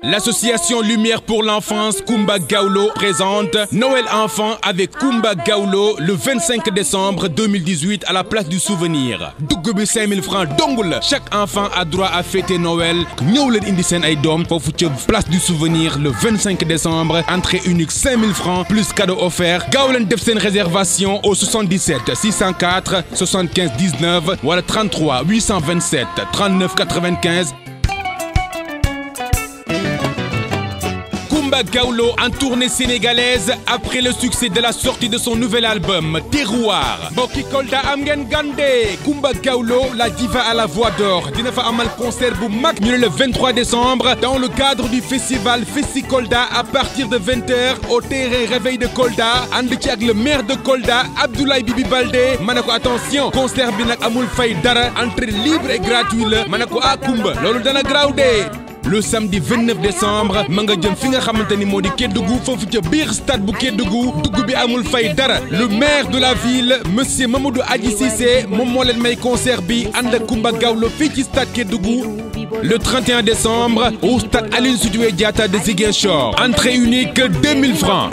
L'association Lumière pour l'enfance Kumba Gawlo présente Noël enfant avec Kumba Gawlo le 25 décembre 2018 à la place du souvenir. Dugg bi 5000 francs dongul. Chaque enfant a droit à fêter Noël. ñëw leen indi seen ay doom foofu ca place du souvenir le 25 décembre. Entrée unique 5000 francs plus cadeau offert. Gaaw leen def seen réservation au 77 604 75 19 wala 33 827 39 95. Kumba Gawlo en tournée sénégalaise après le succès de la sortie de son nouvel album Terroir. Mbokki Kolda am ngeen gande Kumba Gawlo la diva à la voix d'or dina fa amal concert bu mag ñu le 23 décembre dans le cadre du festival Festi Kolda à partir de 20h au terrain Réveil de Kolda ànd ci ak le maire de Kolda Abdoulaye Bibi Baldé ma ne ko attention concert bi nag amul fay dara entrée libre et gratuit la ma ne ko Kumba loolu dana graw de. Le samedi 29 décembre ma nga jëm fi nga xamante ni moo di Kédougou foofu ca biir stade bu Kédougou dugg bi amul fay dara le maire de la ville monsieur Mamadou Adji Cissé moom moo leen may concert bi ànd ak Kumba Gawlo fii ci stade Kédougou le 31 décembre au stade Aline Sitoé Diatta de Ziguinchor entrée unique 2000 francs.